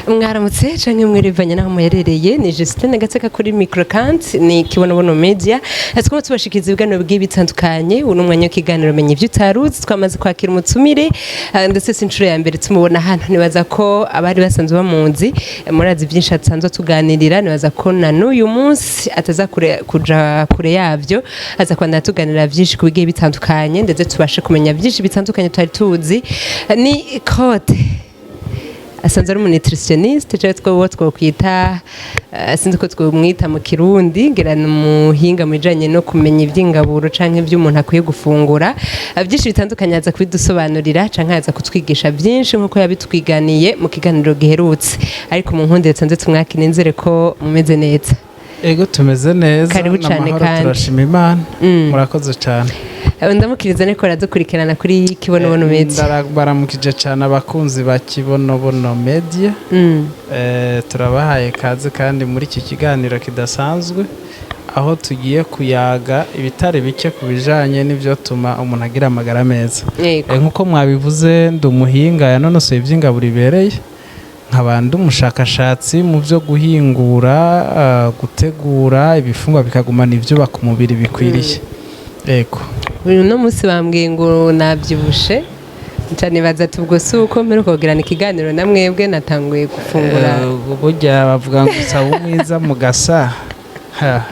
Mwaramutse canke mwerevanye naho muherereye. Ni Justine Gatseka kuri micro, kandi ni Kibonobono Media. Twaba tubashikiriza ibiganiro bigiye bitandukanye. Uno mwanya w'ikiganiro Menya Ivyo Utaruzi, twamaze kwakira umutumire, ndetse si inshuro ya mbere tumubona hano. Nibaza ko abari basanzwe bamuzi, murazi byinshi asanzwe tuganirira. Nibaza ko na n'uyu munsi ataza kuja kure yavyo, aza kwanda tuganira byinshi ku bigiye bitandukanye, ndetse tubashe kumenya byinshi bitandukanye tutari tuzi. Ni Claude, asanzwe ari umunutritionniste, cyangwa twokwita, sinzi ko twamwita mu Kirundi, ngira ni umuhinga mu bijanye no kumenya iby'ingaburo canke iby'umuntu akwiye gufungura. Byinshi bitandukanye aza kubidusobanurira canke aza kutwigisha byinshi nk'uko yabitwiganiye mu kiganiro giherutse. Ariko mu nkundi nsanze tumwakira, nizere ko mumeze neza. Ego, tumeze neza. Karibu cane. N'amahoro. Kandi. Turashima Imana, murakoze cyane. Ndamukiriza niko aradukurikirana kuri Kibonobono Media. Baramukije cyane abakunzi ba Kibonobono Media. Turabahaye kaze kandi muri iki kiganiro kidasanzwe, aho tugiye kuyaga ibitari bike ku bijanye n'ibyo tuma umuntu agira amagara meza. Nk'uko mwabivuze, ndi umuhinga yanonosoye iby'ingaburo ibereye, nkaba ndi umushakashatsi mu byo guhingura, gutegura ibifungwa bikagumana ibyubaka umubiri bikwiriye. Ego. Uyu no munsi bambwiye ngo nabyibushe nca nibaza ati ubwo si uko mperuka kugirana ikiganiro na mwebwe natanguye gufungura? Burya bavuga ngo usaba umwiza mugasa. Ha,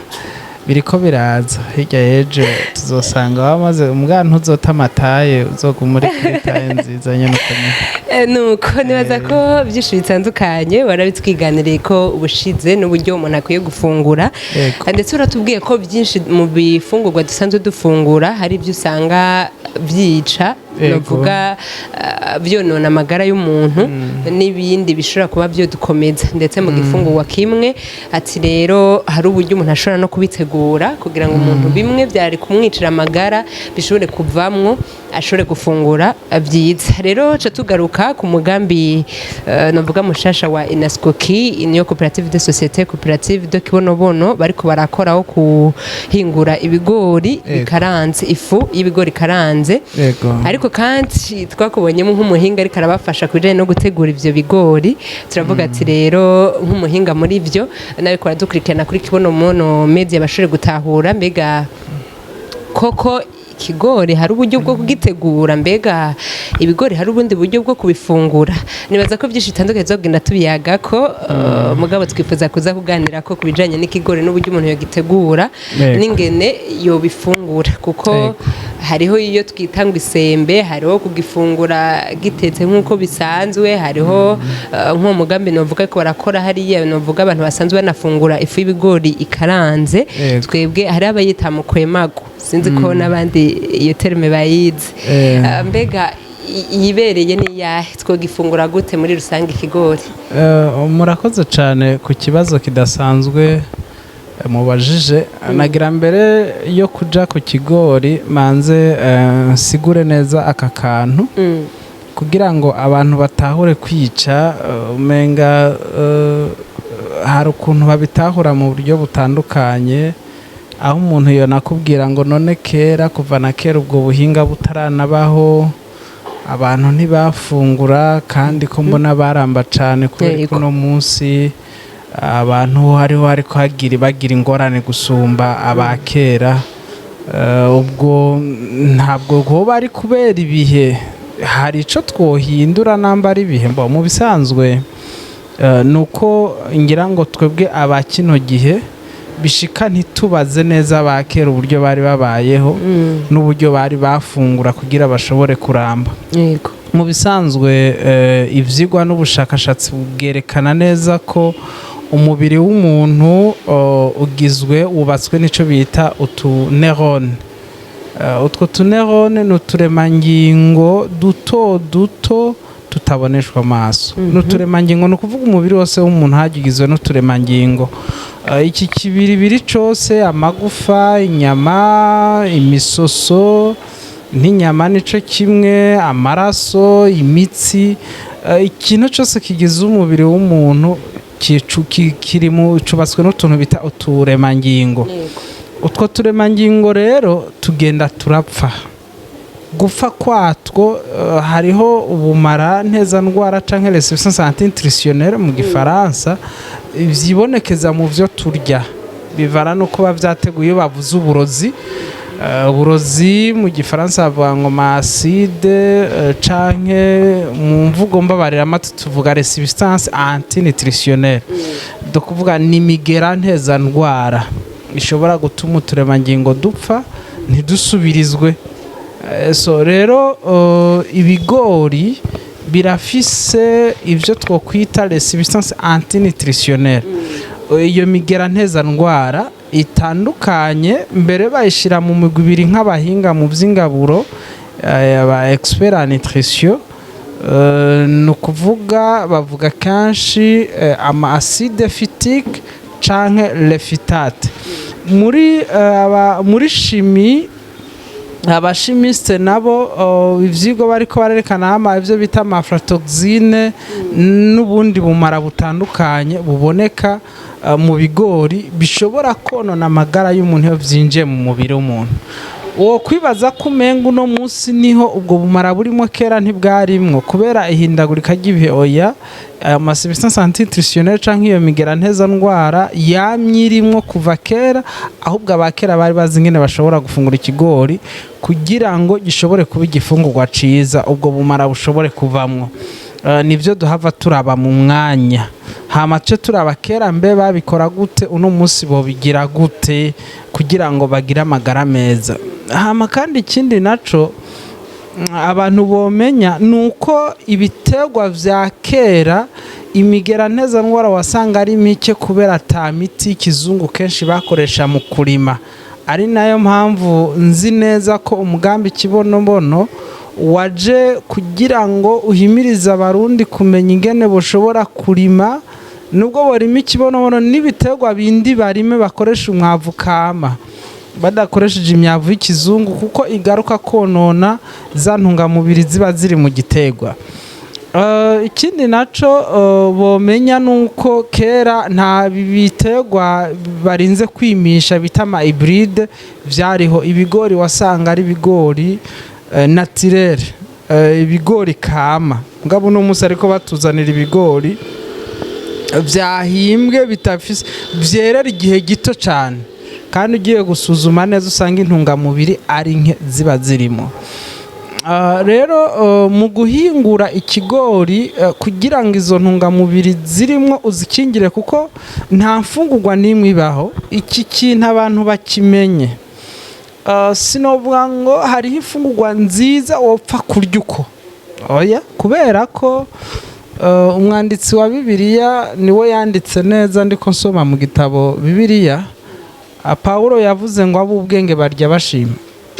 biriko biraza hirya y'ejo, tuzosanga wamaze umwana. Ntuzota amataye, uzoguma uri kuri taille nziza nyene uko nyene. Nuko nibaza ko byinshi bitandukanye warabitwiganiriye ko ubushize, n'uburyo umuntu akwiye gufungura. Ndetse uratubwiye ko byinshi mu bifungurwa dusanzwe dufungura hari ibyo usanga byica, novuga byonona amagara y'umuntu, n'ibindi bishobora kuba byodukomeza ndetse mu gifungurwa kimwe. Ati rero hari uburyo umuntu ashobora no kubitegura kugira ngo umuntu bimwe byari kumwicira amagara bishobore kuvamwo, ashobore gufungura byiza. Rero ca tugaruka ku mugambi, novuga mushasha wa Inascoki, niyo coopérative de société coopérative de Kibonobono, bariko barakora wo kuhingura ibigori bikaranze, ifu y'ibigori ikaranze. Ariko kandi twakubonyemo nk'umuhinga ariko arabafasha ku bijyanye no gutegura ivyo bigori. Turavuga ati rero nk'umuhinga muri byo, nawe dukurikirana kuri Kibonobono Media bashobore gutahura mbega koko ikigori hari uburyo bwo kugitegura, mbega ibigori hari ubundi buryo bwo kubifungura. Nibaza ko byinshi bitandukanye tuzogenda tubiyaga ko, mugabo twifuza kuza kuganira ko ku bijanye n'ikigori n'uburyo umuntu yogitegura n'ingene yobifungura, kuko hariho iyo twita ngo isembe, hariho kugifungura gitetse nk'uko bisanzwe, hariho nk'uwo mugambi novuga ko barakora hariya, novuga abantu basanzwe banafungura ifu y'ibigori ikaranze. Twebwe hari abayita mu kwemago, sinzi ko n'abandi iyo terme bayizi. Mbega yibereye ni iyahe? Twogifungura gute muri rusange ikigori? Murakoze cyane ku kibazo kidasanzwe mubajije. Nagira mbere yo kuja ku kigori manze nsigure neza aka kantu kugira ngo abantu batahure kwica. Umenga hari ukuntu babitahura mu buryo butandukanye, aho umuntu yonakubwira ngo none kera, kuva na kera ubwo buhinga butaranabaho, abantu ntibafungura, kandi ko mbona baramba cyane, kubera ko uno munsi abantu hariho ariko hagira bagira ingorane gusumba abakera. Ubwo ntabwo hoba ari kubera ibihe? Hari ico twohindura namba ari ibihe? Mbo mu bisanzwe ni uko ngira ngo twebwe aba kino gihe bishika ntitubaze neza abakera uburyo bari babayeho n'uburyo bari bafungura kugira bashobore kuramba. Mu bisanzwe ivyigwa n'ubushakashatsi bwerekana neza ko umubiri w'umuntu ugizwe, wubatswe n'ico bita utuneurones. Utwo tuneurones ni uturemangingo duto duto tutaboneshwa amaso. Ni uturemangingo, ni ukuvuga umubiri wose w'umuntu hagizwe n'uturemangingo. Iki kibiribiri cose, amagufa, inyama, imisoso n'inyama nico kimwe, amaraso, imitsi, ikintu cyose kigize umubiri w'umuntu kiri mu cubatswe n'utuntu bita uturemangingo. Utwo turemangingo rero tugenda turapfa. Gupfa kwatwo, hariho ubumara ntezandwara canke les substances antinutritionnelles mu Gifaransa, vyibonekeza mu vyo turya, bivana no kuba vyateguye. Iyo bavuze uburozi, uburozi mu Gifaransa bavuga ngo ma acide, canke mu mvugo mbabarira tuvuga les substances antinutritionnelles, kuvuga ni imigera ntezandwara ishobora gutuma uturemangingo dupfa ntidusubirizwe. So rero ibigori birafise ibyo twokwita les substances antinutritionnelles, iyo migera ntezandwara itandukanye. Mbere bayishyira mu migwi ibiri nk'abahinga mu by'ingaburo, aba expert en nutrition. Ni ukuvuga bavuga kenshi ama acide phytique canke les phytates. Muri chimie, aba chimistes nabo, ivyigwa bariko barerekana ama ivyo bita ama aflatoxine n'ubundi bumara butandukanye buboneka mu bigori, bishobora konona amagara y'umuntu iyo vyinjiye mu mubiri w'umuntu. Uwo kwibaza ko umenga uno munsi niho ubwo bumara burimo, kera ntibwarimwo kubera ihindagurika ry'ibihe. Oya, ayo ma substances antinutritionnelles canke iyo migera nteza ndwara yamye irimwo kuva kera, ahubwo abakera bari bazi ingene bashobora gufungura ikigori kugira ngo gishobore kuba igifungurwa ciza, ubwo bumara bushobore kuvamwo. Nivyo duhava turaba mu mwanya, hama ce turaba kera mbe babikora gute, uno munsi bobigira gute kugira ngo bagire amagara meza. Hama kandi ikindi naco abantu bomenya ni uko ibiterwa vya kera imigera ntezandwara wasanga ari mike, kubera ata miti y'ikizungu kenshi bakoresha mu kurima. Ari nayo mpamvu nzi neza ko umugambi Kibonobono waje kugira ngo uhimirize Abarundi kumenya ingene boshobora kurima, nubwo borima ikibonobono n'ibiterwa bindi, barime bakoresha umwavu kama, badakoresheje imyavu y'ikizungu, kuko igaruka konona za ntungamubiri ziba ziri mu giterwa. Ikindi naco bomenya nuko kera nta biterwa barinze kwimisha bita ama hybride vyariho. Ibigori wasanga ari ibigori naturel, ibigori kama. Mugabo uno munsi ariko batuzanira ibigori vyahimbwe, bitafise, vyerera igihe gito cane, kandi ugiye gusuzuma neza usanga intungamubiri ari nke ziba zirimo. Rero mu guhingura ikigori, kugira ngo izo ntungamubiri zirimo uzikingire, kuko nta mfungurwa n'imwe ibaho, iki kintu abantu bakimenye. Sinovuga ngo hariho imfungurwa nziza wopfa kurya uko, oya, kubera ko umwanditsi wa Bibiliya niwe yanditse neza. Ndiko nsoma mu gitabo Bibiliya, Pawulo yavuze ngo ab'ubwenge barya bashima.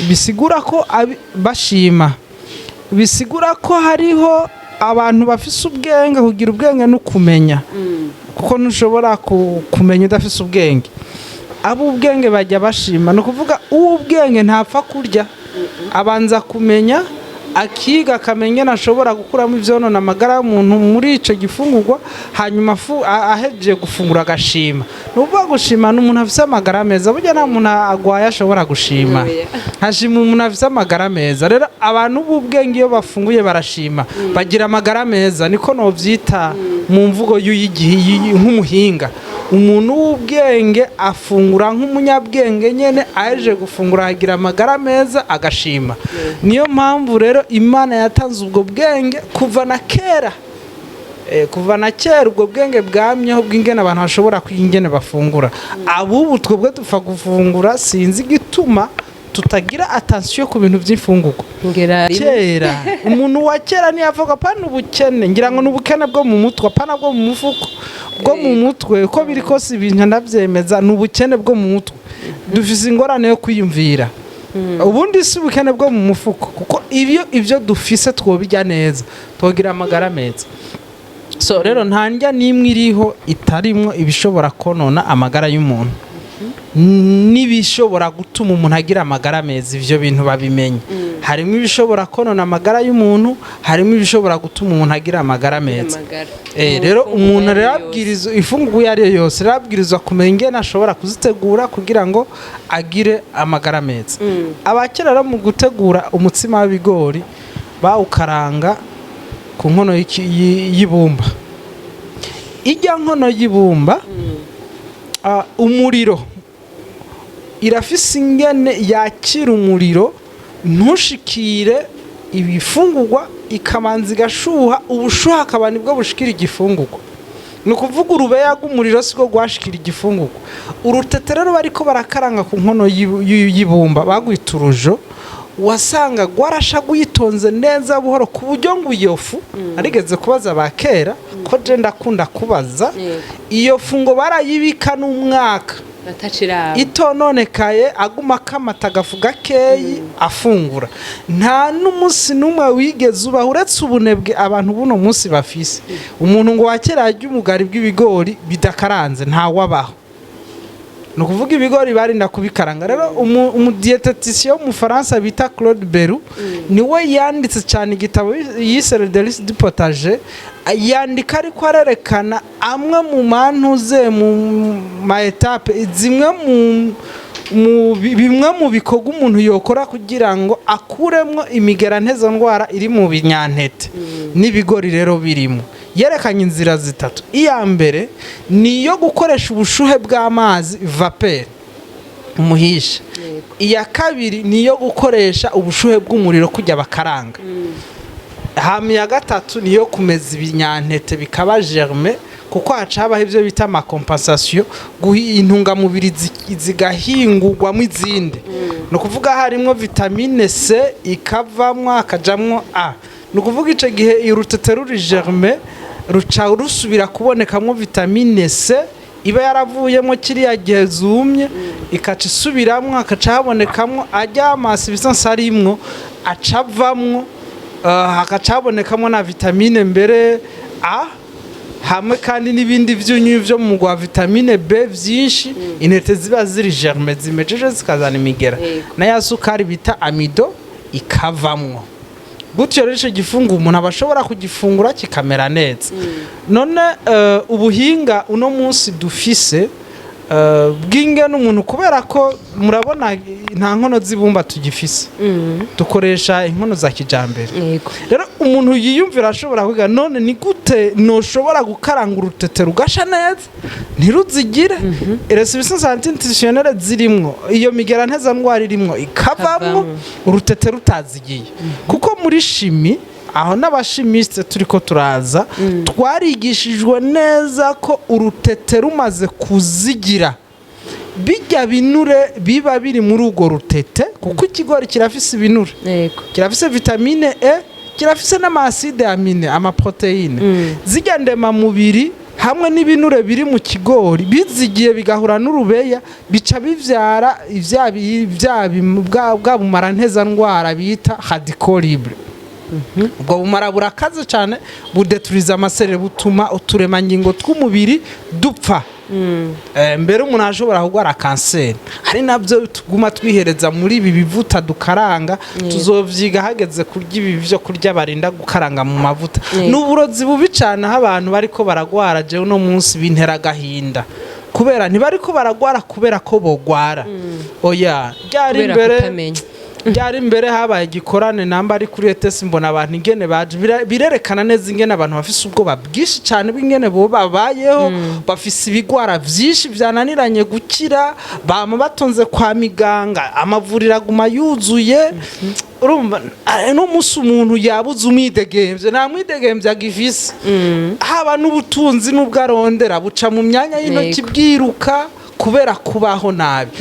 Bisigura ko bashima, bisigura ko hariho abantu bafise ubwenge. Kugira ubwenge no kumenya, kuko ntushobora kumenya udafise ubwenge. Ab'ubwenge bajya bashima, ni ukuvuga uw'ubwenge ntapfa kurya, abanza kumenya, akiga, akamenya ingene ashobora gukuramo ivyonona amagara y'umuntu muri ico gifungurwa, hanyuma ahejeje gufungura agashima. Ni ukuvuga gushima ni umuntu afise amagara meza. Burya nta muntu agwaye ashobora gushima. Oya. Hashima umuntu afise amagara meza. Rero abantu b'ubwenge iyo bafunguye barashima, bagira amagara meza, niko novyita mu mvugo y'uyigihe nk'umuhinga. Umuntu w'ubwenge afungura nk'umunyabwenge nyene, aje gufungura agira amagara meza, agashima. Niyo mpamvu rero Imana yatanze ubwo bwenge kuva na kera. Kuva na kera ubwo bwenge bwamyeho bw'ingene abantu bashobora kwiga ingene bafungura. Abubu twebwe dupfa gufungura, sinzi igituma tutagira attention ku bintu by'imfungurwa. Ngera. Kera umuntu wa kera ntiyavuga pana ubukene, ngira ngo ni ubukene bwo mu mutwe, apana bwo mu mufuko, bwo mu mutwe. Uko biri kose ibintu ndabyemeza, ni ubukene bwo mu mutwe dufise, ingorane yo kwiyumvira. Ubundi si ubukene bwo mu mufuko, kuko ibyo dufise twobijya neza, twogira amagara meza. So rero nta ndya n'imwe iriho itarimwo ibishobora konona amagara y'umuntu n'ibishobora gutuma umuntu agira amagara meza. Ivyo bintu babimenye. Harimo ibishobora konona amagara y'umuntu, harimo ibishobora gutuma umuntu agira amagara meza. Amagara. Rero Mu umuntu mfungurwa rero iyo ari yo yose. abwirizwa, ifungurwa iyo ari yo yose, rero abwirizwa kumenya ingene ashobora kuzitegura kugira ngo agire amagara meza. Abakera rero mu gutegura umutsima w'ibigori bawukaranga ku nkono y'ibumba. Ijya nkono y'ibumba, umuriro irafise ingene yakira umuriro ntushikire ibifungurwa, ikamanza igashuha, ubushuha akaba nibwo bushikira igifungurwa. Ni ukuvuga urubeya rw'umuriro siko rwashikira igifungurwa. Urutete rero bariko barakaranga ku nkono y'ibumba bagwita urujo, wasanga rwarasha guyitonze neza buhoro, ku buryo ngo iyo fu, arigeze kubaza ba kera ko je ndakunda kubaza, iyo fu ngo barayibika n'umwaka bataciraba, itononekaye, aguma akamata agafu gakeyi afungura. Nta n'umunsi n'umwe wigeze ubaho, uretse ubunebwe abantu buno munsi bafise. Umuntu ngo wa kera yarya ubugari bw'ibigori bidakaranze, ntawabaho. Ni ukuvuga ibigori barinda kubikaranga. Rero umu diététicien w'umufaransa bita Claude Berrou niwe yanditse cyane igitabo yise Le Délice du Potager. Yandika ariko arerekana amwe mu mantuze, mu ma étapes, zimwe mu bimwe mu bikorwa umuntu yokora kugira ngo akuremwo imigera ndwara iri mu binyantete n'ibigori rero birimo. Yerekanye inzira zitatu. Iya mbere ni iyo gukoresha ubushuhe bw'amazi, vapeur, umuhisha. Iya kabiri ni iyo gukoresha ubushuhe bw'umuriro, kujya bakaranga. Hama iya gatatu ni iyo kumeza ibinyantete bikaba germé, kuko haca habaho ibyo bita ama compensation, intungamubiri zigahingurwamo izindi. Ni ukuvuga harimo vitamine C ikavamwo hakajamwo A. Ni ukuvuga icyo gihe urutete ruri germé ruca rusubira kubonekamo vitamine C iba yaravuyemo kiriya gihe zumye, ikaca isubiramwo, hakaca habonekamo ajya ama substances arimwo aca avamwo, hakaca habonekamo na vitamine mbere A, hamwe kandi n'ibindi byunyu byo mu mugwa, vitamine B byinshi. Intete ziba ziri germées, zimejeje, zikazana imigera na ya sukari bita amidon ikavamwo. Gutyo rero icyo gifungo umuntu aba ashobora kugifungura kikamera neza. None ubuhinga uno munsi dufise bw'ingene umuntu, kubera ko murabona nta nkono z'ibumba tugifise, dukoresha inkono za kijambere. Rero umuntu yiyumvira ashobora kuvuga: none ni gute noshobora gukaranga urutete rugasha neza ntiruzigire les substances antinutritionnelles zirimwo, iyo migera ntezandwara irimwo ikavamwo, Ikavamwo. urutete rutazigiye? Kuko muri chimie aho n'aba chimistes turiko turaza, twarigishijwe neza ko urutete rumaze kuzigira, bijya binure biba biri muri urwo rutete, kuko ikigori kirafise ibinure, kirafise vitamine E, kirafise n'ama acides aminés, ama protéines. Zijya ndemamubiri hamwe n'ibinure biri mu kigori bizigiye bigahura n'urubeya, bica bivyara bwa bumara ntezandwara bita radicaux libres. Ubwo bumara burakaze cyane, budeturiza ama cellules, butuma uturemangingo tw'umubiri dupfa. Mbere umuntu ashobora kurwara kanseri, ari nabyo tuguma twihereza muri ibi bivuta dukaranga. Tuzovyiga hageze kurya ibi byo kurya barinda gukaranga mu mavuta. Ni uburozi bubi cyane, aho abantu bariko baragwara. Jewe uno munsi bintera agahinda, kubera ntibariko baragwara kubera ko bogwara, oya, ryari Kubera imbere kutamenya. Byari imbere habaye igikorane namba ari kuri ETS, mbona abantu ingene baje. Birerekana neza ingene abantu bafise ubwoba bwinshi cyane bw'ingene bo babayeho, bafise ibigwara vyinshi vyananiranye gukira, bama batonze kwa miganga, amavuriro aguma yuzuye. Urumva no munsi umuntu yabuze umwidegemvye, nta mwidegemvye agifise, haba n'ubutunzi n'ubwo arondera buca mu myanya y'intoki, bwiruka kubera kubaho nabi.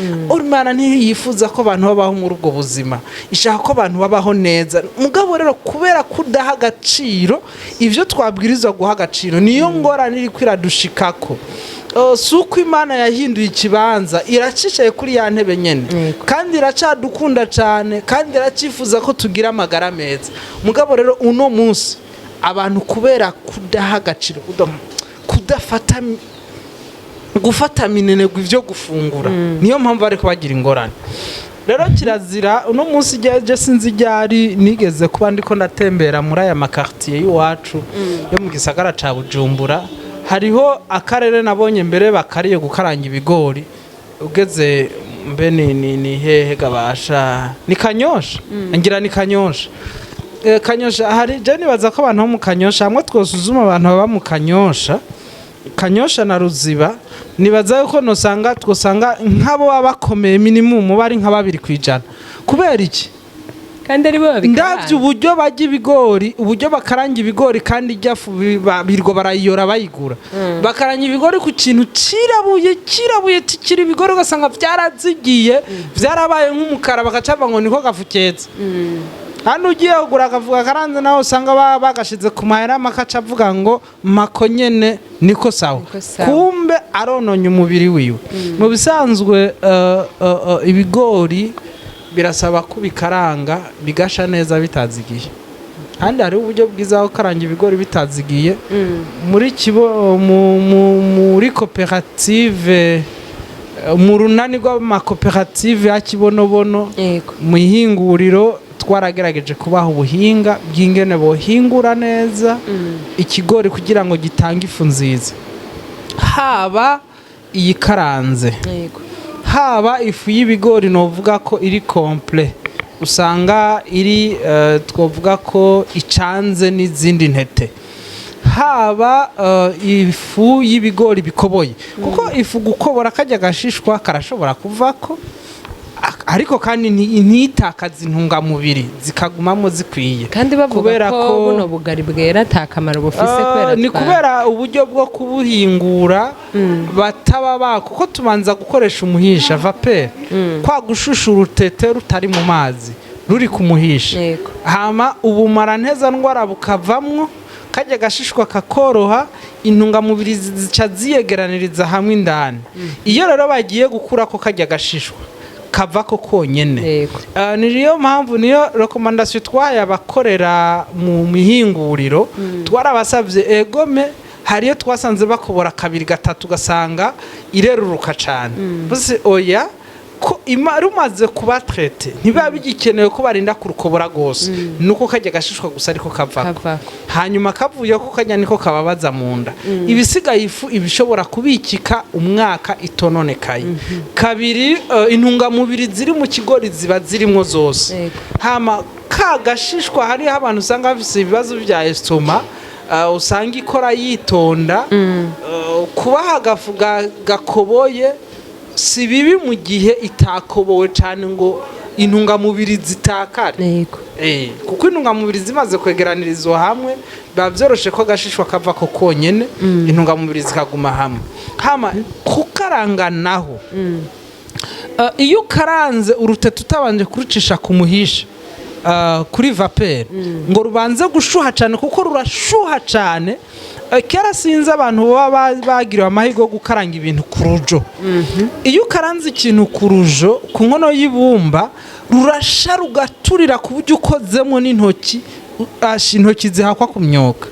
Imana ntiyifuza ko abantu babaho muri ubwo buzima, ishaka ko abantu babaho neza. Mugabo rero kubera kudaha agaciro ibyo twabwirizwa guha agaciro, niyo ngorane iri kwiradushikako. Si uko Imana yahinduye ikibanza, iracicaye kuri ya ntebe nyene, kandi iracadukunda cyane, kandi iracyifuza ko tugira amagara meza. Mugabo rero uno munsi abantu kubera kudaha agaciro, kudafata, gufata minenegwa ibyo gufungura, niyo mpamvu ariko bagira ingorane. Rero kirazira. Uno munsi je sinzi ryari nigeze kuba ndiko ndatembera muri aya ma quartier y'iwacu yo mu gisagara ca Bujumbura. Hariho akarere nabonye mbere bakariye gukaranga ibigori. Ugeze mbe ni hehe gabasha? Ni Kanyosha, ngira ni Kanyosha. Kanyosha hari, je nibaza ko abantu bo mu Kanyosha, hamwe twosuzuma abantu baba mu Kanyosha, Kanyosha na Ruziba, nibaza yuko nosanga twosanga nk'abo baba bakomeye minimum bari nka 2%. Kubera iki? Kandi ari bo Ndavye babikaranga. uburyo barya ibigori, uburyo bakaranga ibigori, kandi irya fu birirwa barayiyora bayigura. Bakaranga ibigori ku kintu cirabuye, cirabuye, kikiri ibigori, ugasanga vyarazigiye, vyarabaye nk'umukara, bagaca bavuga ngo niko gafu keza. Hano ugiye kugura akafu gakaranze nawe, usanga bagashize ku mahera makaca avuga ngo mako nyene niko sawa. Niko sawa. Kumbe arononye umubiri wiwe. Mu bisanzwe ibigori birasaba ko bikaranga bigasha neza bitazigiye, kandi hariho uburyo bwiza bwo gukaranga ibigori bitazigiye. Muri kibo muri koperative, mu runani rw'amakoperative ya Kibonobono, mu ihinguriro twaragerageje kubaha ubuhinga bw'ingene bohingura neza ikigori kugira ngo gitange ifu nziza, haba iyikaranze, haba ifu y'ibigori novuga ko iri complet, usanga iri twovuga ko icanze n'izindi ntete, haba ifu y'ibigori bikoboye, kuko ifu gukobora kajya gashishwa karashobora kuvako, ariko kandi ntitakaze intungamubiri, zikagumamo zikwiye. Kandi bavuga Kubera ko buno bugari bwera ata kamaro bufise, kubera ni kubera uburyo bwo kubuhingura bataba ba, kuko tubanza gukoresha umuhisha vapeur, kwa gushusha urutete rutari mu mazi, ruri ku muhisha, hama ubumara nteza ndwara bukavamwo, kajya gashishwa kakoroha, intungamubiri zica ziyegeraniriza hamwe indani. Iyo rero bagiye gukura ko kajya gashishwa kavako konyene. Niyo mpamvu, niyo recommandation twahaye abakorera mu mihinguriro. Twarabasabye egome, hariyo twasanze bakobora kabiri gatatu, ugasanga ireruruka cyane bose. Oya, ko rumaze kuba traité ntibiba bigikenewe ko barinda kurukobora rwose, nuko kajya gashishwa gusa ariko kavako. Kavako. Hanyuma kavuye ko kajya niko kababaza mu nda. Ibisigaye, ifu iba ishobora kubikika umwaka itononekaye. Kabiri, intungamubiri ziri mu kigori ziba zirimo zose. Hama ka gashishwa, hariho abantu usanga bafise ibibazo bya estomac, usanga ikora yitonda. Kubaha agafu gakoboye si bibi mu gihe itakobowe cyane ngo intungamubiri zitakare. Kuko intungamubiri zimaze kwegeranirizwa hamwe, biba byoroshe ko agashishwa kava ko konyene, intungamubiri zikaguma hamwe. Hama kukaranga naho, iyo ukaranze urutete utabanje kurucisha ku muhisha, kuri vapeur, ngo rubanze gushuha cyane, kuko rurashuha cyane. Kera sinzi abantu baba bagiriwe amahirwe yo gukaranga ibintu ku rujo. Iyo ukaranze ikintu ku rujo, ku nkono y'ibumba, rurasha rugaturira ku buryo ukozemo n'intoki, intoki zihakwa ku myuka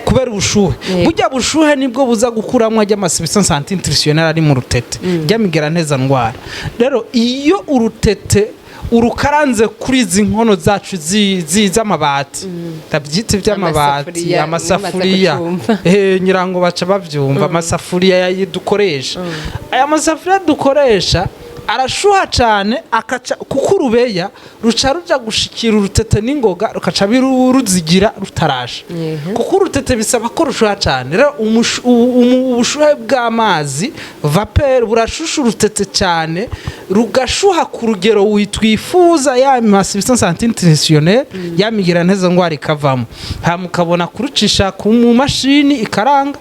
kubera ubushuhe. Burya bushuhe nibwo buza gukuramo ajya ama substances antinutritionnelles ari mu rutete, ryamigera nteza ndwara. Rero iyo urutete urukaranze kuri izi nkono zacu z'amabati, ndabyita iby'amabati, Amasafuriya, amasafuriya, namaze kucumva. Ngira ngo baca bavyumva, amasafuriya dukoresha, aya masafuriya dukoresha arashuha cyane, akaca kuko urubeya ruca ruja gushikira urutete n'ingoga, rukaca ruzigira rutarasha, kuko urutete bisaba ko rushuha cyane. Rero ubushuhe bw'amazi vapeur burashusha urutete cyane, rugashuha ku rugero twifuza, ya ma substance antinutritionnelle, ya migira nteza ndwara ikavamo, hama ukabona kurucisha mu mashini ikaranga,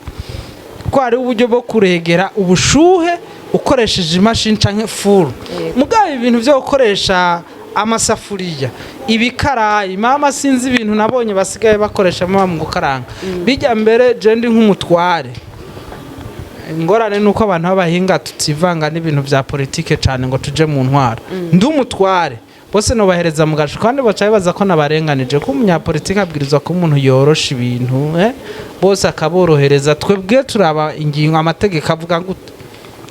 ko hariho uburyo bwo kuregera ubushuhe ukoresheje imashini canke four. Mugabo ibintu byo gukoresha amasafuriya, ibikarayi, mama, sinzi ibintu nabonye basigaye bakoresha mama mu gukaranga bijya mbere. Je ndi nk'umutware, ingorane ni uko abantu b'abahinga tutivanga n'ibintu bya politike cyane ngo tuje mu ntwaro. Ndi umutware, bose nubahereza mu gace, kandi baca bibaza ko nabarenganije, ko umunyapolitike abwirizwa kuba umuntu yorosha ibintu, bose akaborohereza. Twebwe turaba ingingo, amategeko avuga gute,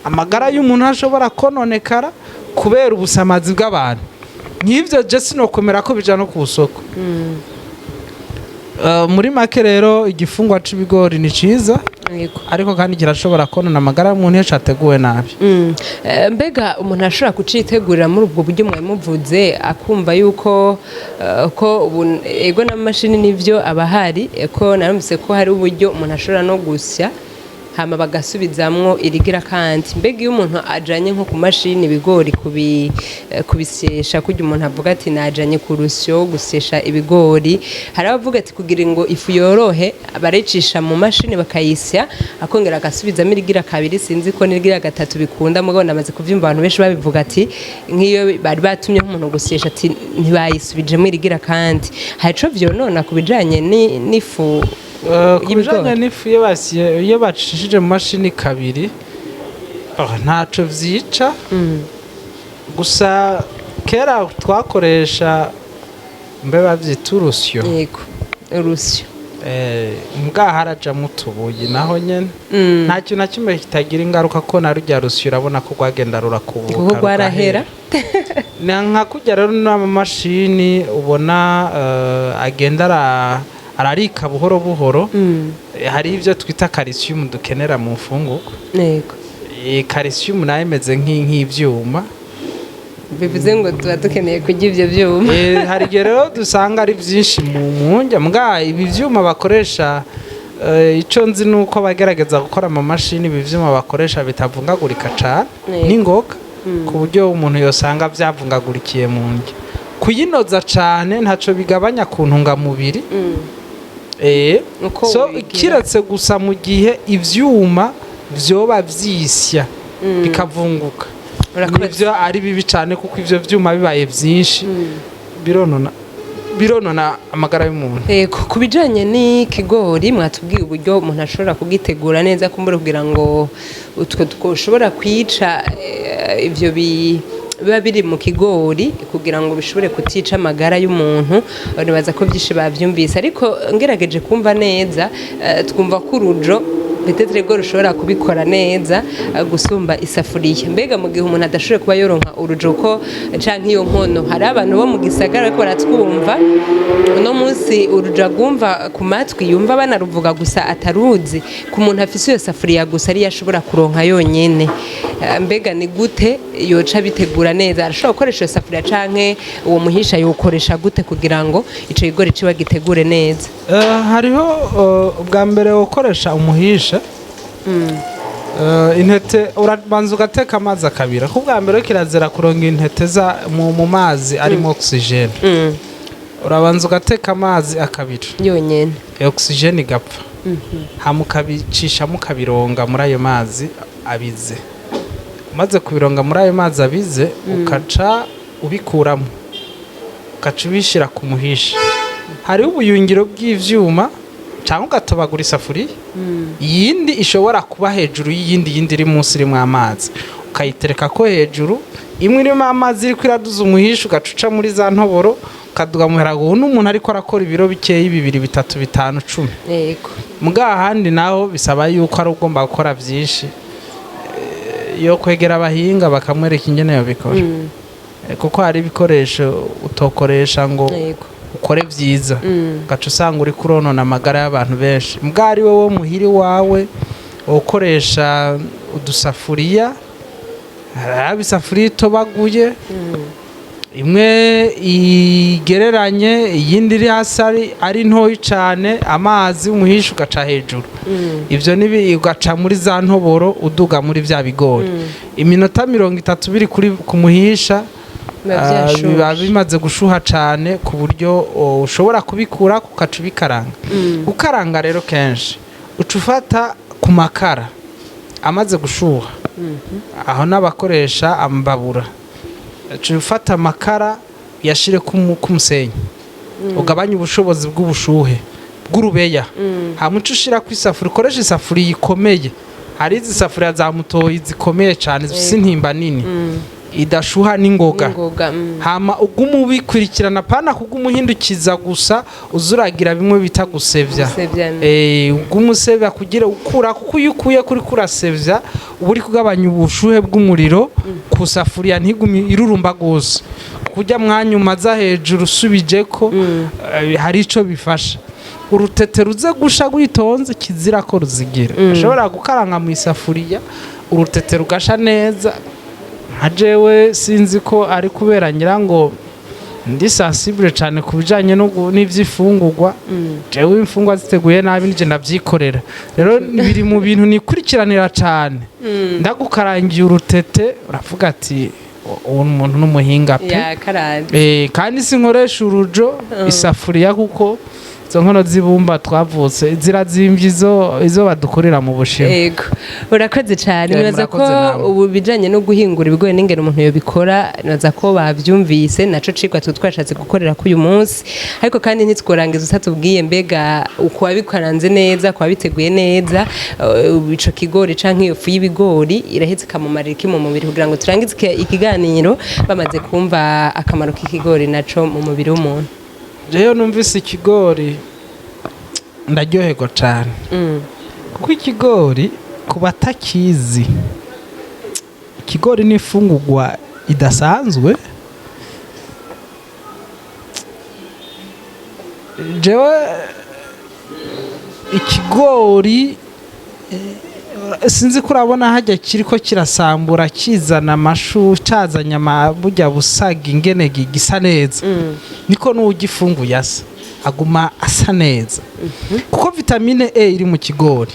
amagara y'umuntu ashobora kononekara. Kubera ubusamazi bw'abantu nk'ivyo, je sinokwemera ko bija no ku isoko. Muri make rero, igifungwa c'ibigori ni ciza, ariko kandi kirashobora konona amagara y'umuntu iyo categuwe nabi. Mbega umuntu ashobora kucitegurira muri ubwo buryo mwari muvuze, akumva yuko ko ubu ego n'amamashini nivyo aba ahari, ko narumvise ko hari uburyo umuntu ashobora no gusya hama bagasubizamwo irigira kandi. Mbega iyo umuntu ajanye nko ku mashini ibigori kubisyesha, kurya umuntu avuga ati najanye ku rusyo gusyesha ibigori, hari abavuga ati kugira ngo ifu yorohe baricisha mu mashini bakayisya, akongera agasubizamo irigira kabiri. Sinzi ko n'irigira gatatu bikunda, mugabo namaze kuvyumva abantu benshi babivuga ati nk'iyo bari batumye nk'umuntu gusyesha, ati ntibayisubijemo irigira kandi. Hari ico vyonona ku bijanye n'ifu Ku y'ibigori? bijanye n'ifu, iyo basiye, iyo bacishije mu mashini kabiri, oh, ntaco vyica. Gusa kera twakoresha, mbe bavyita urusyo? Yego, urusyo. Mbwa harajamwo utubuye naho nyene. Nta kintu na kimwe kitagira ingaruka, ko na rurya rusyo urabona ko rwagenda rurakubuka, kuko rwarahera. Ni nka kurya rero n'amamashini ubona agenda ararika buhoro buhoro. Hari ibyo twita calcium dukenera mu mfungurwa. Calcium nayo imeze nk'ivyuma. Bivuze ngo tuba dukeneye kurya ivyo vyuma. Hari igihe rero dusanga ari byinshi mu ndya. Mbwa ibi vyuma bakoresha, ico nzi ni uko bagerageza gukora amamashini ibi vyuma bakoresha bitavungagurika cane n'ingoga, ku buryo umuntu yosanga vyavungagurikiye mu ndya. Kuyinoza cane ntaco bigabanya ku ntungamubiri. Uko So wigira. kiretse gusa mu gihe ivyuma vyoba vyisya bikavunguka, Urakoze. nivyo ari bibi cane, kuko ivyo vyuma bibaye vyinshi bironona amagara y'umuntu. Ku bijanye n'ikigori, mwatubwiye uburyo umuntu ashobora kugitegura neza, kumbura kugira ngo utwo twoshobora kwica ivyo biba biri mu kigori, kugira ngo bishobore kutica amagara y'umuntu. Nibaza ko byinshi bavyumvise, ariko ngerageje kumva neza, twumva ko urujo peut-être rwo rushobora kubikora neza gusumba isafuriya. Mbega mu gihe umuntu adashoboye kuba yoronka urujo ko canke iyo nkono, hari abantu bo mu gisagara bariko baratwumva uno munsi, urujo agumva ku matwi, yumva banaruvuga gusa ataruzi, ku muntu afise iyo safuriya gusa ariyo ashobora kuronka yonyene, mbega ni gute yoca bitegura neza? Arashobora gukoresha iyo safuriya canke uwo muhisha yowukoresha gute kugira ngo ico kigori ciwe gitegure neza? Hariho ubwa mbere ukoresha umuhisha. Intete urabanza ugateka amazi akabira, ko ubwa mbere kirazira kuronga intete za mu mazi arimo oxygène. Urabanza ugateka amazi akabira yonyene, oxygène igapfa, hama ukabicishamo, ukabironga muri ayo mazi abize. Umaze kubironga muri ayo mazi abize, ukaca ubikuramo, ukaca ubishyira ku muhisha. Hariho ubuyungiro bw'ivyuma, cyangwa ugatobagura isafuriya iyindi ishobora kuba hejuru y'iyindi, yindi iri munsi irimo amazi, ukayitereka ko hejuru, imwe irimo amazi iriko iraduza umuhisha, ugaca uca muri za ntoboro, ukaduga muherago. Ubu n'umuntu ariko arakora ibiro bikeyi, bibiri, bitatu, bitanu, 10. Mbwa ahandi naho bisaba yuko ari ugomba gukora byinshi, yo kwegera abahinga bakamwereka ingene yobikora. Kuko hari ibikoresho utokoresha ngo ukore byiza, ugaca usanga uri kuronona amagara y'abantu benshi. Mbwa ari wowe muhiri wawe ukoresha udusafuriya, haba isafuriya itobaguye imwe igereranye, iyindi iri hasi ari ntoyi cyane, amazi umuhisha ugaca hejuru, ibyo nibi ugaca muri za ntoboro, uduga muri bya bigori, iminota 30 biri kuri ku muhisha. Biba vyashushe. Biba bimaze gushuha cyane ku buryo ushobora kubikura, ukaca ubikaranga. Gukaranga rero kenshi uca ufata ku makara amaze gushuha, aho n'abakoresha ambabura, uca ufata amakara uyashire ku musenyi, ugabanye ubushobozi bw'ubushuhe bw'urubeya, hama uca ushira ku isafuriya. Ukoresha isafuriya ikomeye. Hari izi safuriya za mutoyi zikomeye cyane, zifise intimba nini. Idashuha n'ingoga. N'ingoga. Hama uguma ubikurikirana, pana kuguma uhindukiza gusa, uzuragira bimwe bita gusevya. Gusevya. Uguma usevya kugira ukura, kuko iyo ukuye kuri kurasevya uba uri kugabanya ubushuhe bw'umuriro ku safuriya, ntigume irurumba gose. Kurya mwanya umaza hejuru usubijeko, hari ico bifasha urutete ruze gusha rwitonze. Kizira ko ruzigira. Ushobora gukaranga mu isafuriya, urutete rugasha neza. Nka jewe sinzi ko ari kubera ngira ngo ndi sensible cyane ku bijyanye n'iby'ifungurwa, jewe imfungwa ziteguye nabi nije ndabyikorera. Rero biri mu bintu nikurikiranira cyane. Ndagukarangiye urutete, uravuga ati: "Uwo muntu n'umuhinga pe." Yakaranze. Kandi sinkoresha urujo, isafuriya, kuko izo nkono z'ibumba twavutse zirazimvye, izo badukorera mu Bushinwa. Ego, urakoze cyane. Nibaza ko Murakoze namwe. ubu bijanye no guhingura ibigori n'ingene umuntu yobikora, nibaza ko bavyumvise. Naco cigwa tu twashatse gukorera k'uyu munsi. Ariko kandi ntitworangiza utatubwiye, mbega uko wabikaranze neza, ko wabiteguye neza, ico kigori canke iyo fu y'ibigori irahetse ikamumarira iki mu mubiri, kugira ngo turangize ikiganiro bamaze kumva akamaro k'ikigori naco mu mubiri w'umuntu? Jewe numvise ikigori ndaryoherwa cyane, kuko ikigori, ku batakizi, ikigori ni imfungurwa idasanzwe. Jewe ikigori, sinzi ko urabona hajya kiriko kirasambura, kizana amashu, cazanye burya busaga, ingene gisa neza, niko n'ugifunguye asa, aguma asa neza, kuko vitamine E iri mu kigori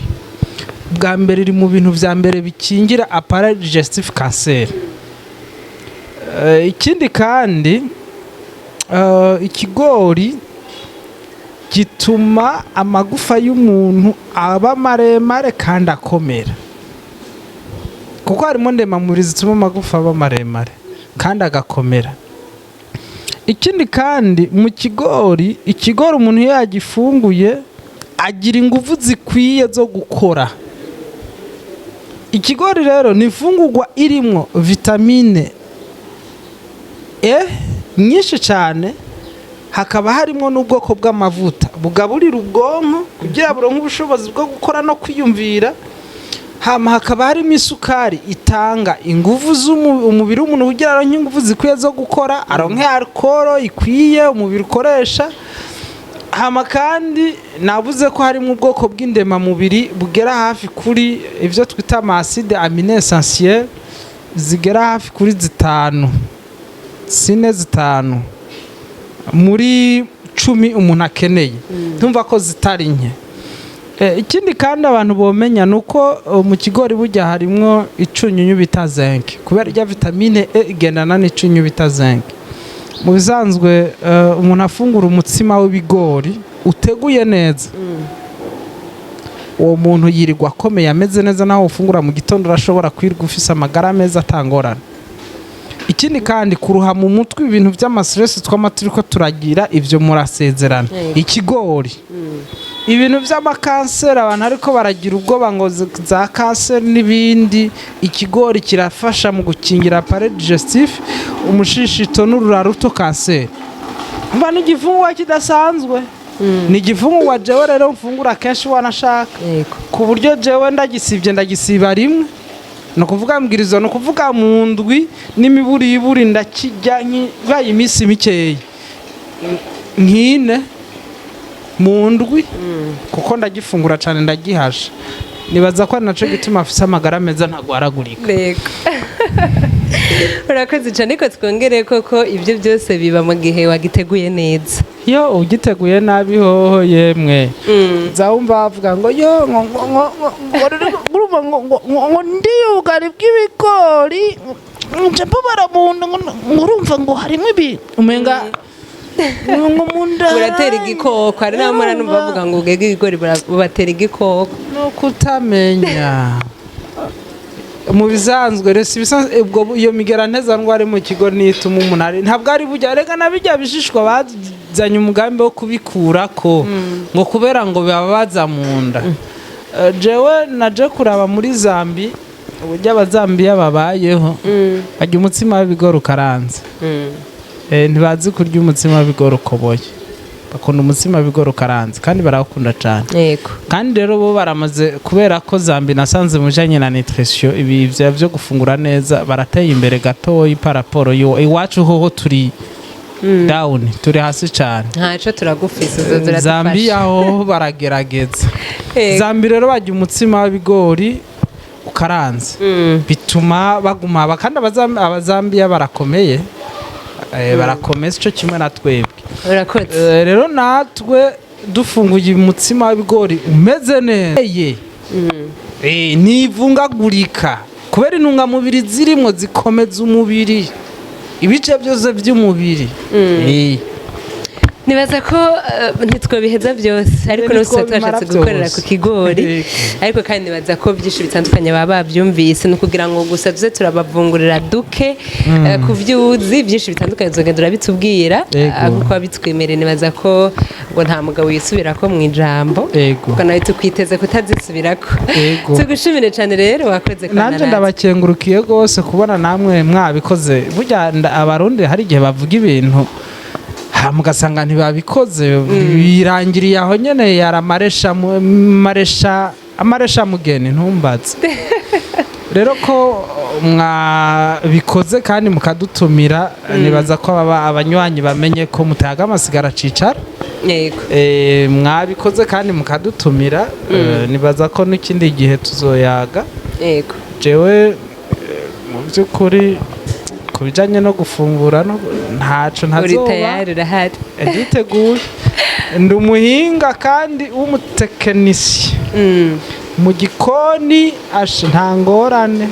bwa mbere iri mu bintu vya mbere bikingira appareil digestif cancer. Ikindi kandi, ikigori gituma amagufa y'umuntu aba maremare kandi akomera, kuko harimo ndemamubiri zituma amagufa aba maremare kandi agakomera. Ikindi kandi, mu kigori, ikigori umuntu iyo yagifunguye agira ingufu zikwiye zo gukora. Ikigori rero ni imfungurwa irimwo vitamine E nyinshi cyane, hakaba harimo n'ubwoko bw'amavuta bugaburira ubwonko kugira buronke ubushobozi bwo gukora no kwiyumvira. Hama hakaba harimo isukari itanga ingufu z'umubiri w'umuntu kugira aronke ingufu zikwiye zo gukora, aronke alcool ikwiye umubiri ukoresha. Hama kandi navuze ko harimo ubwoko bw'indemamubiri bugera hafi kuri ibyo twita ama acides aminés essentiels, zigera hafi kuri zitanu, zine, zitanu muri 10 umuntu akeneye. Ntumva ko zitari nke. Ikindi kandi abantu bomenya ni uko mu kigori burya harimwo icunyunyu bita zinc, kubera irya vitamine E igendana n'icunyunyu bita zinc. Mu bisanzwe, umuntu afungura umutsima w'ibigori uteguye neza, uwo muntu yirirwa akomeye, ameze neza. Naho ufungura mu gitondo, urashobora kwirirwa ufise amagara meza, atangorana. Ikindi kandi, kuruha mu mutwe, ibintu by'ama stress twama turiko turagira, ibyo murasezerana. Ikigori, ibintu by'amakanseri, abantu ariko baragira ubwoba ngo za kanseri n'ibindi, ikigori kirafasha mu gukingira appareil digestif, umushishito n'urura ruto kanseri. Mba ni igifungurwa kidasanzwe, ni igifungurwa jewe rero mfungura kenshi wanashaka, ku buryo jewe ndagisibye ndagisiba rimwe, ni ukuvuga mbwirizo, ni ukuvuga mu ndwi n'imiburiburi ndakijya nkibaye iminsi mikeya, nk'ine mu ndwi, kuko ndagifungura cyane, ndagihasha. Nibaza ko ari naco gituma afise amagara meza, ntagwaragurika. Yego, urakoze cyane. Ariko twongere koko, ibyo byose biba mu gihe wagiteguye neza. Iyo ugiteguye nabi hoho, yemwe, zawumva bavuga ngo yo ngo ngo ngo ngo ngo urumva ngo ngo ngo ngo ndiye ubugari bw'ibigori, nje mbabara mu nda, ngo ngo urumva ngo harimo ibi, umenga ngo mu nda. Buratera igikoko. Hari n'abamara numva bavuga ngo ubwege ibigori bubatera igikoko. No kutamenya. Mu bisanzwe rero, si ibisanzwe ubwo iyo migera ntezandwara iri mu kigo nituma umuntu ari, ntabwo ari bujya rega na bijya bishishwa bazanye umugambi wo kubikurako, ngo kubera ngo bibabaza mu nda. Jewe naje kuraba muri Zambi. Uburyo Abazambiya babayeho, barya umutsima w'ibigori ukaranze. Ntibazi kurya umutsima w'ibigori ukoboye, bakunda umutsima w'ibigori ukaranze kandi barawukunda cyane. Kandi rero bo baramaze, kubera ko Zambi nasanze mu bijanye na nutrition, ibi vya byo gufungura neza, barateye imbere gatoyi par rapport yo iwacu. Hoho turi down, turi hasi cyane. Ntaco, turagufise, uzoza. Zambia uradufasha. Hoho baragerageza. Zambi rero barya umutsima w'ibigori ukaranze, bituma baguma kandi Abazambiya barakomeye. Barakomeye cyo kimwe na twebwe. Urakoze. Rero natwe dufunguye umutsima w'ibigori umeze neza, ntivungagurika kubera intungamubiri zirimo zikomeza umubiri, ibice byose by'umubiri. Nibaza ko ntitwabiheza byose, ariko n'ubu Ntitwobimara twashatse gukorera byose. ku kigori. Ariko kandi nibaza ko byinshi bitandukanye baba babyumvise, ni ukugira ngo gusa tuze turabavungurira duke ku vyuzi byinshi bitandukanye, tuzogenda urabitubwira. Kuko wabitwemereye. Nibaza ko ngo nta mugabo yisubirako mu ijambo. Kuko nawe tukwiteze kutazisubirako. Tugushimire cyane rero, wakoze kubana Nanje natwe. ndabakengurukiye rwose kubona namwe mwabikoze. Burya Abarundi hari igihe bavuga ibintu hama ugasanga ntibabikoze, birangiriye aho nyene. Yaramaresha maresha amaresha mugeni, ntumbaze. Rero ko mwabikoze kandi mukadutumira, nibaza ko abanywanyi bamenye ko mutaga amasigara cicara. Mwabikoze kandi mukadutumira, nibaza ko n'ikindi gihe tuzoyaga. Jewe mu by'ukuri ku bijyanye no gufungura no ntaco Uri ntazoba. tayari, urahari. Nditeguye, ndi umuhinga kandi w'umutekinisiye mu gikoni. Asha, nta ngorane.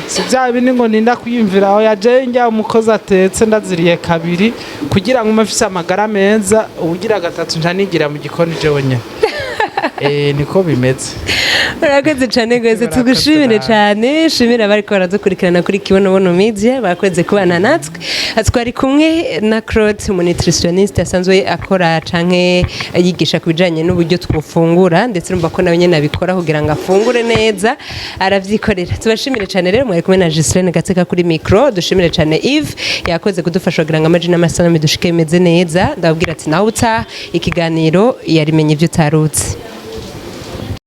Si bya bindi ngo ninda kwiyumvira aho yaje njya umukozi atetse. Ndaziriye kabiri kugira ngo mbe mfise amagara meza, ubugira gatatu nca nigira mu gikoni jewe nyene. Niko bimeze. Urakoze cyane rwose. Urakoze Tugushimire nawe. cyane. Shimira abariko baradukurikirana kuri Kibonobono Media, bakoze kubana natwe. Twari kumwe na Claude, umunutritionniste asanzwe akora canke yigisha ku bijanye n'uburyo twufungura, ndetse urumva ko nawe nyene abikora kugira ngo afungure neza, aravyikorera. Tubashimire cyane rero. Mwari kumwe na Gislaine Gatseka kuri micro. Dushimire cyane Yves, yakoze kudufasha kugira ngo amaji n'amasanamu dushike bimeze neza. Ndababwira ati nawe utaha ikiganiro yarimenye ibyo utarutse.